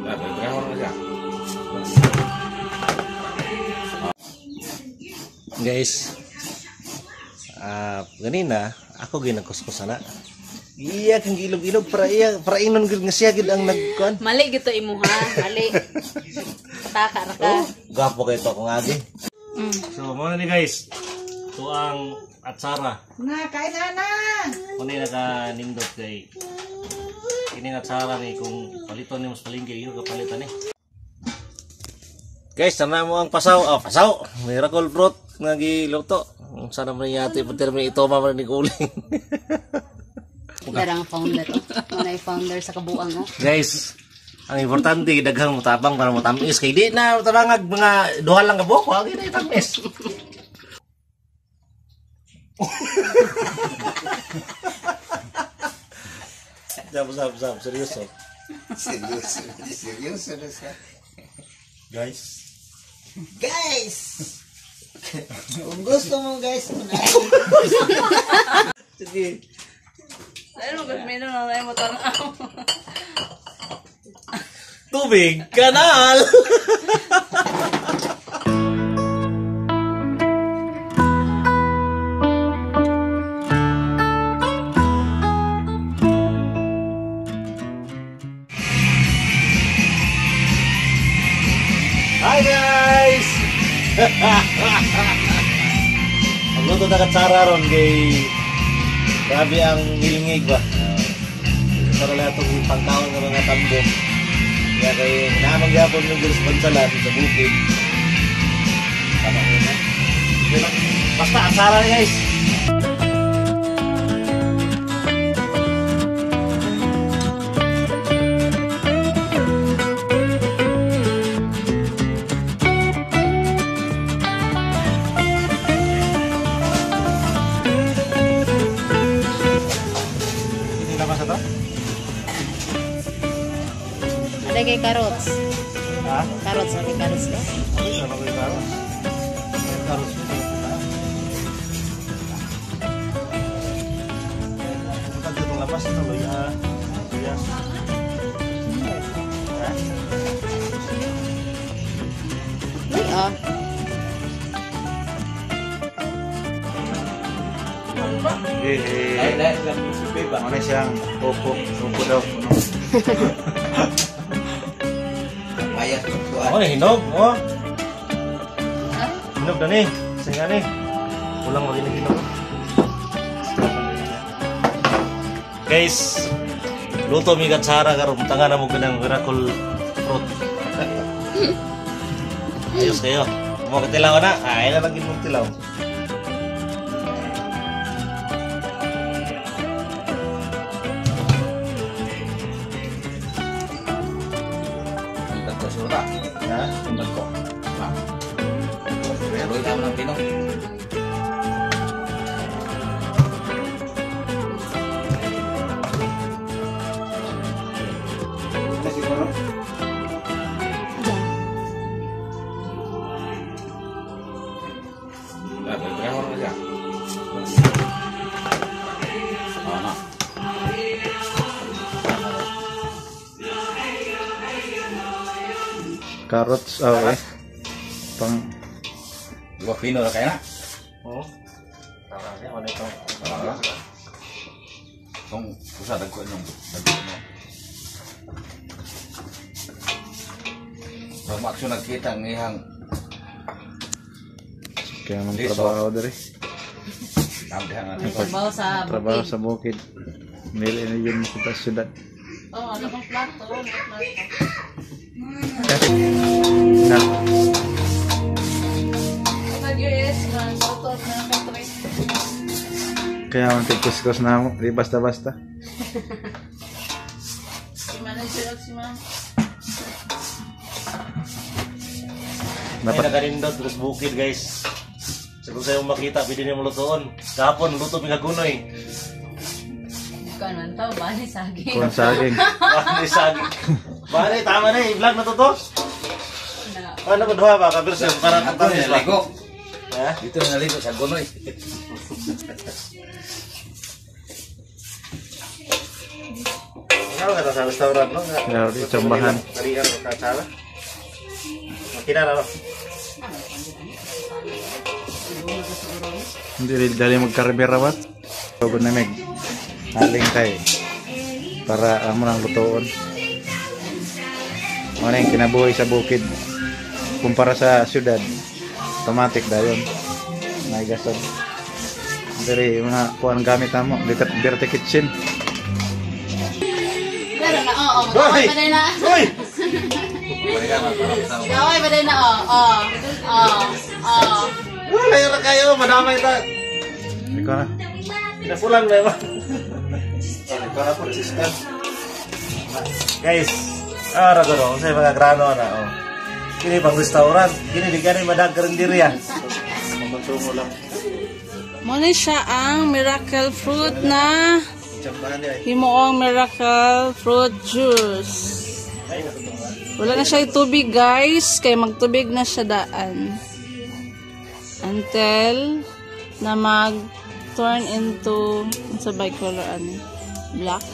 Na siya. Guys, ganina ako ginagkuskusan na. Iya kang ilog-ilog para iya para ingnon gid nga siya gid ang nagkuan. Mali gito imo ha, mali. Pataka ra ka. Oh, gapo kay to akong agi. So mo ni guys. Ito ang atsara. Na, kain na na! Kundi naka nindot kay kini nga atsara ni kung paliton ni mas palengke yun kapalitan ni. Guys, tama mo ang pasaw. Oh, pasaw. Miracle fruit nga giluto. Sana man yati pati man ito man ni guling. Darang founder oh. Unay founder sa kabuang oh. Guys, ang importante daghang mutabang para mutamis kay di na tabangag mga duha lang ka buok, wa gyud na tamis. Sab sab sab seryoso. Seryoso, seryoso na siya. Guys, Guys! Kung gusto mo guys, una. sige. Ano gusto mo na lang mo tanaw. Tubig kanal. Hi guys! Magluto na katsara ron kay grabe ang ngilingig ba. Para lahat itong pangkaon ng mga tambo. Kaya kay namang gyapon ng diri sa bansalan sa bukid. Tama ko na. Yun lang. Basta asara na guys. Hindi labas na to? Ada kay carrots. Ha? Carrots, ada carrots do. Ay, sama ko yung carrots. Yung carrots mo, sarap na. Punta dito itong labas ito, luya. Luya. Ha? Uy ah. Eh, ano siyang upo, upo daw. Mayas Ako na, hinog, oh. Hinog na ni. Sige ni. Kulang maginig hinog. Guys, luto mi katsara karon tanga na mo kanang miracle fruit. Ayos kayo. Mo katilaw na. Ay na lang gid mong tilaw. Ang ko sura. Ha? Ang ko. Pero ikaw ng pino. Siguro. Na siya. Aha. Carrots, oh, eh. Pang, Dua pino na kaya na. Oh. Tama siya, wala ito. Ah. Itong usa dagko nung dagko no. Pag action nagkita ang ihang kaya mong Liso. trabaho diri. namdihan nga. Trabaho sa Trabaho bukid. sa bukid. Nili na yun sa syudad. Oh, ano kang plato? May plato. Na, Nag-US man, soto na katre. kaya man tigkuskus na mo. Di basta-basta. Si manager at si ma'am. Dapat Dapat, nakanindot terus bukid guys. Sa kung sa'yo makita, pwede niyo mulutoon. Kahapon, luto mi kagunoy. Bukan man to, bali saging. kung saging. Bale, saging. Bale, tama na eh. I-vlog na to to. Na. Paano ko duha ba? Kaberso, para Dito katamis ba? naligo. Ha? Dito naligo sa gunoy. Ano ka sa restaurant, no? Yeah, di tsambahan. Kalian ka atsara. Makina na, no? Hindi rin dali magkaribera wat. Pagod na meg. Haling kay para amo nang lutoon. Ano yung kinabuhi sa bukid kumpara sa syudad. Automatic dayon. May gasol. Diri mga kuan gamit namo, Dirty Kitchen. Pero na, oo, magkaway pa din na. Uy! Gaway pa din na, oo, oo, oo, oo. Wala yun kayo, madamay ta. Ikaw na. Pinapulang na yun. Ikaw na po, sister. Guys, ara ko no, sa mga grano na, oh. Kini pang restaurant, kini di gani madag karinderya. Mamonsumo lang. Muna siya ang miracle fruit na Tsambahan di ay. himuong miracle fruit juice. Wala na siya tubig, guys, kay magtubig na siya daan. Until na mag turn into sa by color ano black.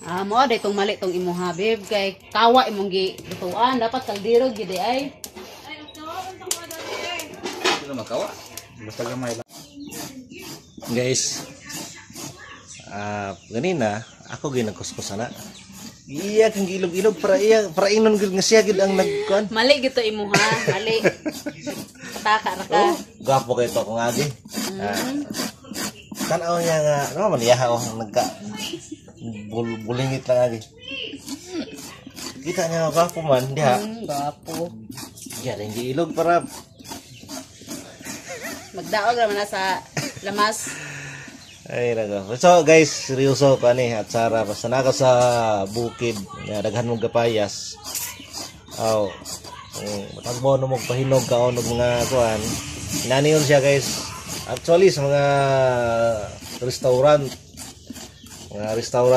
Ah, mo day tong mali tong imong habib kay kawa imong gi lutuan dapat kaldero gid ay. Sino makawa? Basta gamay lang. Guys, ganina ako ginagkuskus na. Iya kang gilog-ilog para iya para ingnon gid nga siya gid ang nagkuan. Mali gito imo ha, mali. Pataka ra ka. Oh, gwapo kay to kung agi. Tanaw niya nga, ano man iya oh nagka bulingit lang agi. Kita niya nga gwapo man diha. Gwapo. Iya rin gilog para Magdaog ra man na sa lamas. ay nako. So guys, seryoso pa ni at Sara basta naka sa bukid, nga daghan mong gapayas. Aw. Matagbo no mo pahinog kaon og mga kuan. Inani yun siya guys. Actually sa mga restaurant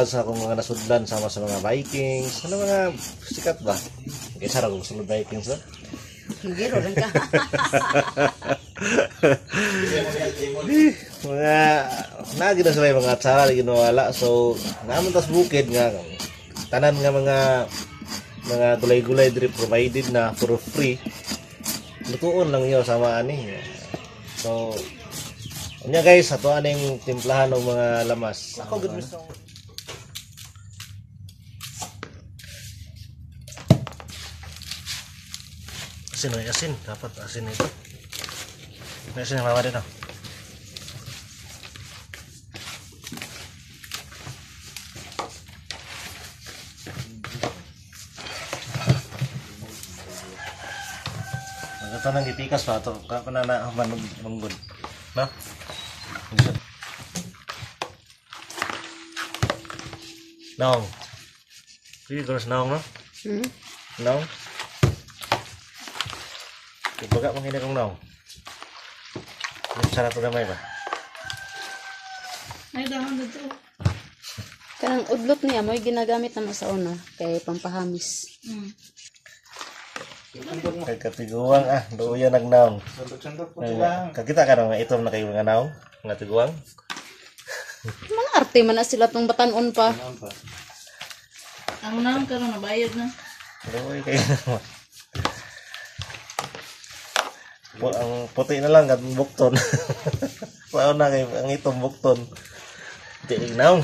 sa akong mga nasudlan sama sa mga Vikings, ano mga sikat ba? Kaysa ra kung sulod Vikings ba? Giro lang ka. Mga nagi na sila yung mga atsara lagi nawala, so naman tas bukid nga tanan nga mga gulay-gulay diri provided na for free, lutuon lang niyo sama ani. So unya guys, ato aning timplahan og mga lamas. Ako gud mismo asin, may asin, dapat asin ito. May asin mama dito. Ito nang gipikas pa ito. Kaya pa na na manunggod. Na? Naong. Pwede ko naong, no? Hmm? Naong. Ibaga mong hina kong naong. Sarap ito gamay ba? Ay, dahon dito. Kanang udlot niya mo'y ginagamit naman sa una kay pampahamis. Kay katiguang ah, duya nagnaong. Sundot-sundot po sila. Kakita ka na nga itom na kayo mga naong, mga tiguang. Mga arte man na sila tong batanon pa. Ang naon karon nabayad na. Duya kayo naman. Ang puti na lang at bukton. Sao na kay ang itong bukton. Di naong.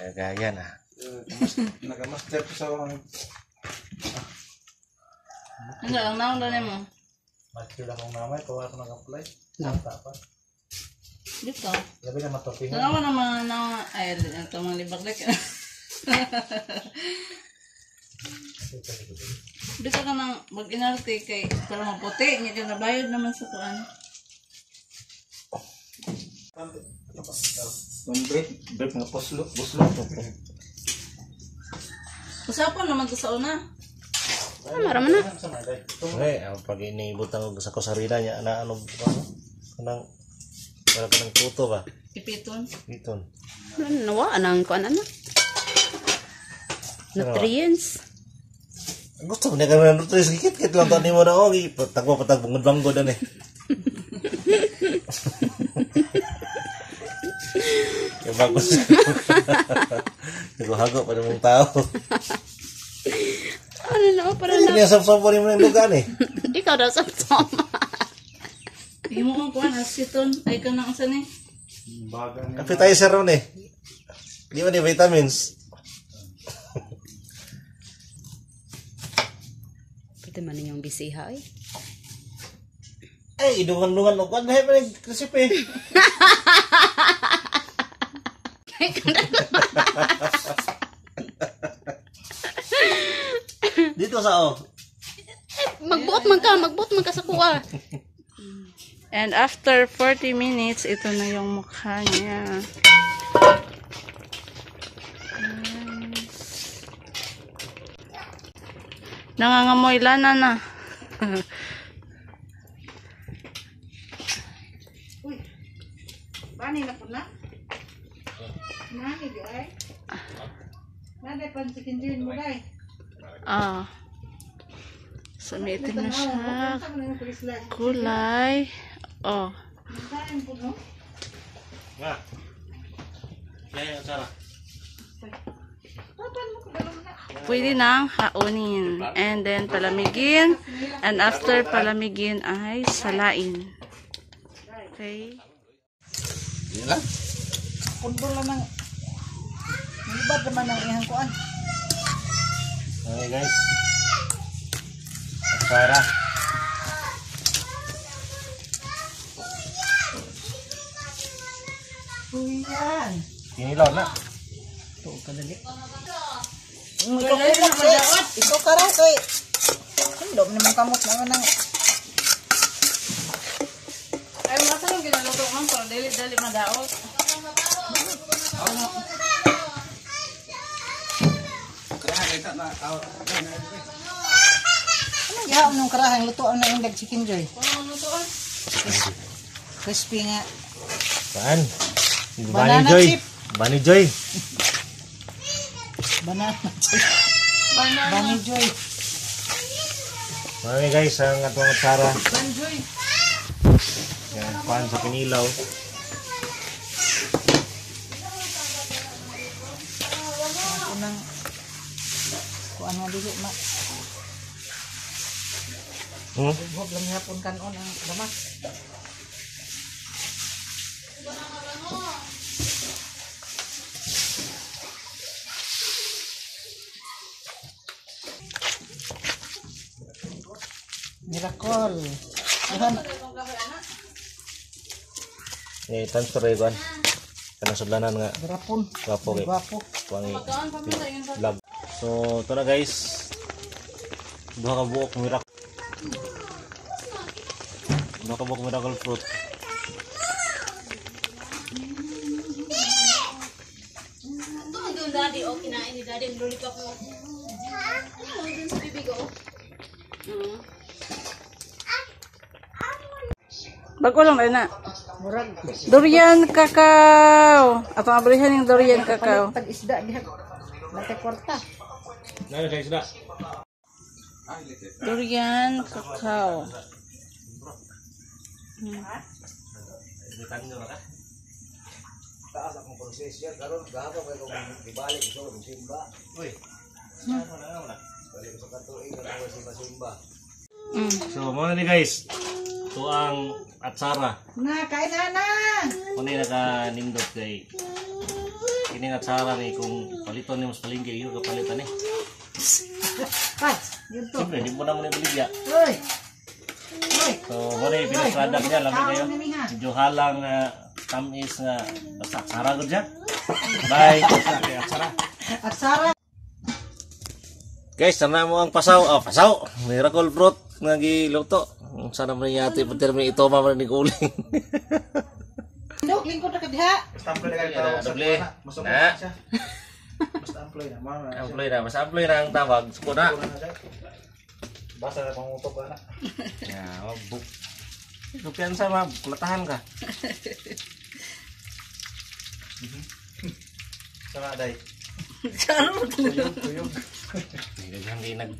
Ay, gaya na. Nagamaster ko sa mga Ano ang naon dali mo? Makikita akong namay, kung ako nag-apply. Pa. Dito. Labi na matupihan. Tanawa na mga naon ay ito mga libak-lik. Bisa ka nang mag-inarte kay para maputi niya ka nabayad naman sa kuan. Yung break nga poslo, buslo. Usapan naman to sa una. Tama ra man na. Okay, ang pag inibutang og sa kusarina niya na ano ano kanang wala ka ng tuto ba? Ipiton. Iton. Nawa anang kuan ana. Nutrients. Gusto mo niya kami ng nutrients. Kikit-kit lang to ni mo na oh, tagwa patag bungod-banggod ano eh. Bago. Hago-hago pa namang tao. Ano na, para na. Hindi niya sab mo ng lugan eh. Ikaw daw sa toma. Imo ang kuan asiton ay kanang sa ni. Appetizer ron eh. Di ba ni vitamins? Pwede man ninyong bisiha eh. Ay, idungan-dungan og kuan dahil pa nag recipe. Dito sa oh. Magbuot man ka sa kuha. And after 40 minutes, ito na yung mukha niya. Nangangamoy lana na. Uy. Bani na po na. Nani di ay. Nani pan chicken joy mo day. Ah. Sumitin na siya. Kulay. Oh. Nga. Kaya Sara. Pwede nang haunin. And then palamigin. And after palamigin ay salain. Okay. Yun lang. Pundo lang ng Ibad naman ang ihang kuan. Okay guys. Sara. Uy, yan. Kinilaw na. Ito ka dali. Ikaw ka ikaw ka raw kay. Hindi naman kamot na nang Ay, masa nung ginaluto man pero dali-dali madaot. Anong gihaon nung karahang lutoan na yung dag chicken joy? Crispy nga. Saan? Banana Bunny Joy. chip. Bunny Joy. Banana chip. Banana. Bunny joy. Marami guys ang atong atsara. Banjoy. Yan, kuan sa kinilaw. Unang kuan nga dili ma. Hug lang hapon kanon ang damas. Miracle. Duhan. Ni transfer rin kuan. Kanang sudlanan nga Garapon. gwapo kay. Gwapo. Kuan vlog. So, ito na guys. Duha ka buok miracle. Duha ka buok miracle fruit. Ito ang doon daddy, oh, kinain ni daddy, ang lollipop mo. Ano doon sa bibig, oh. Bago lang rin na. Durian cacao. Atong abrihan yung durian cacao. Tag isda diha. Nate kwarta. Nano siya isda? Durian cacao. Taas akong konsensya karon gahapon kay kung ibalik ko sa simba. Uy. Balik ko sa katuig nga simba-simba. So, mga ni guys. Ito ang atsara. Na kain na na. Kung naka nindot kay kini nga atsara ni kung paliton ni mas palengke yun kapalitan ni. Pats, yun to. Siyempre, di mo na mo ni baligya. Uy. Uy. So, mo ni finish product niya lami kayo. Medyo halang tamis nga basta atsara gud siya. Bye. Atsara. Atsara. Guys, sana mo ang pasaw. Oh, pasaw. Miracle fruit nga giluto. Sana mo niya ate patir may ito man ni guling. Dok, lingkod na ka diha. Basta amploy na kayo tawag sa Doble. kuha na. Masukot Na. na siya. Basta amploy na. Mao na siya. Amploy na, basta amploy na ang tawag. Suko na. Suko na siya. Basta na pangutok ka na. Ya, buk. Kumpiyansa ma, kulatahan ka. Sama day. Charot. Tuyog, tuyog. Hindi nag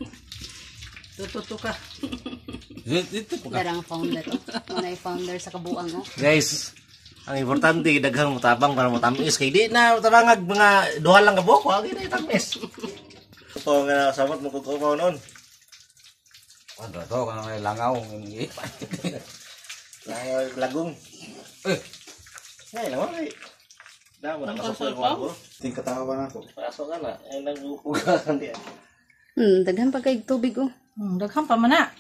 Tututo ka. Dito po ka. Darang founder, oh. Manay founder sa kabuang, oh. Guys, Ang importante daghang motabang para motamis kay di na tabangag mga duha lang ka buok, wa gyud tamis. Ito nga samot mo kukupaw noon. Ano to kanang may langaw ng Lagong. Eh, Ngay lang ay. Damo na kasok ko ako. Ting katawa na ako. Pasok ka na. Ay nagbubugasan diya. Daghan pa kay tubig oh. Daghan pa man na.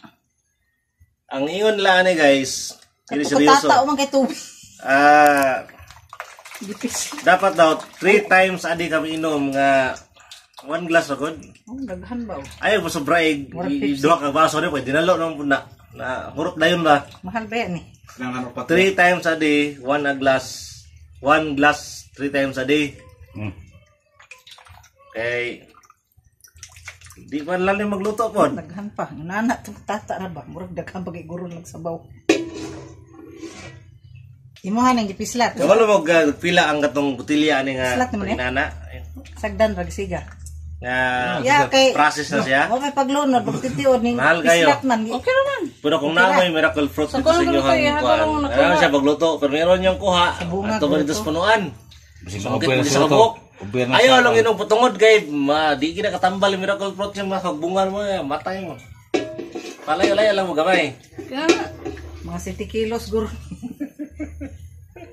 Ang ingon lang ani guys, dili seryoso. Tata man kay tubig. Ah, Gipis. dapat daw 3 times a day kami inom nga one glass ra gud. Oh, daghan ba? Oh. Ayaw mo sobra eh, duha ka baso ni pwede nalo naman po na. Na hurot dayon ba? Mahal ba yan eh? Kailangan pa. 3 times a day, one a glass. One glass 3 times a day. Kay di pa lang yung magluto pod. Daghan pa. Nana to tata ra ba? Murag daghan pa kay guro nagsabaw. Imuha nang gipislat. Kabalo mo pila ang katong botilya ani nga Slat naman eh. inana Sagdan ra gisiga. nga Ya kay process na siya. Wa may paglunod pagtitiod ning Mahal kayo. pislat man. Okay naman. Pero kung na may miracle fruit Sa dito sa kulang inyo tayo, hang habang kuan. nakuha. Ano siya pagluto, pero meron niyang kuha. bunga, Ato ba dito sa punuan? bisig Sungkit mo mo sa kabuk. Ayaw lang inom patungod kay ma di gina katambal yung miracle fruit niya makagbungan mo eh, matay mo. Palayo-layo lang mo gamay. Kaya nga. Mga 70 kilos guro.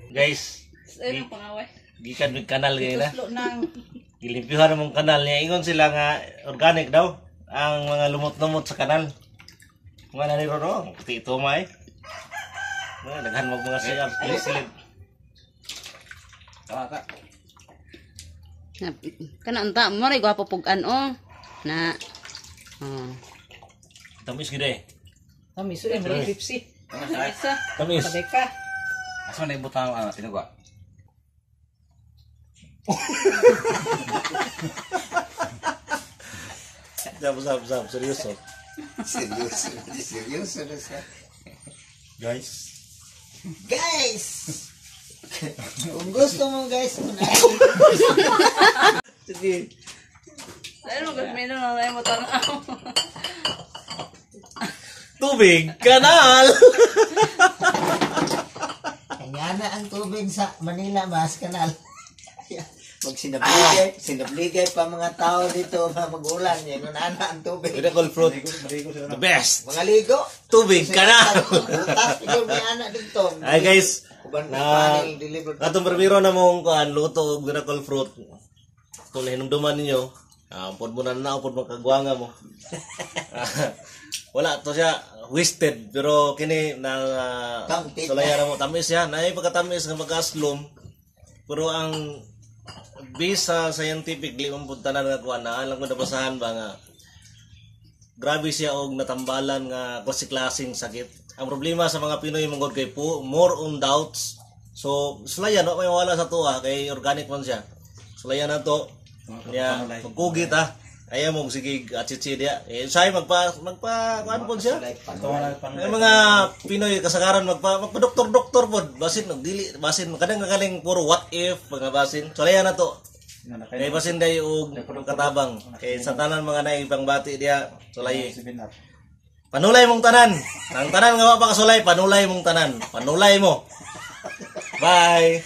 Guys, Ay, ang pangaway. gikan mig kanal gay na. Tuslo nang Gilimpyuhan mong kanal niya. Ingon sila nga organic daw ang mga lumot-lumot sa kanal. Mga naniro ro, tito may. Mga daghan mo mga siya, silid. Tama ka. Kana unta mo ray gwapo pug-an oh. Na. Oh. Tamis gid eh. Tamis eh, murag Pepsi. Isa. Tamis. Sabay ka. Asa man ibutang ang tinugwa? Sab sab sab seryoso. Seryoso, seryoso na siya. Guys. Guys! Kung gusto mo guys, Sige. Ay, mo gamitin na lang mo tanaw. Tubig kanal. Kanya na ang tubig sa Manila, Mas Kanal. Mag sinabligay, sinabligay pa mga tao dito mga magulan yan, na ang tubig. Miracle fruit. The best. Mga ligo. Tubig kanal. Butas pigil may anak dito. Ay guys, Uban na panel delivered. katong primero na mong kuan luto og miracle fruit. Kung nahinumduman ninyo, pod mo na na pod magkagwanga mo. Wala to siya wasted pero kini na Tamis. sulaya na mo tamis siya naay pagkatamis nga pagkaaslom pero ang based sa scientific di man pud tanan nga kuan na lang ko nabasahan ba nga grabe siya og natambalan nga klase-klaseng sakit. Ang problema sa mga Pinoy manggod kay po more on doubts. So sulayan wa may wala sa tuwa kay organic man siya. Sulayan na to. Nya pagkugit ha. Ayaw mo sige atsitsi diya. Eh say magpa magpa kuan pod siya. Ang mga Pinoy kasagaran magpa magpa-doktor-doktor pod basin nagdili basin kanang kaning puro what if mga basin. Sulayan na to. Kay basin day og katabang. Kay sa tanan mga naibang bati diya sulay. Panulay mong tanan. Ang tanan nga wa pa kasulay, panulay mong tanan. Panulay mo. Bye.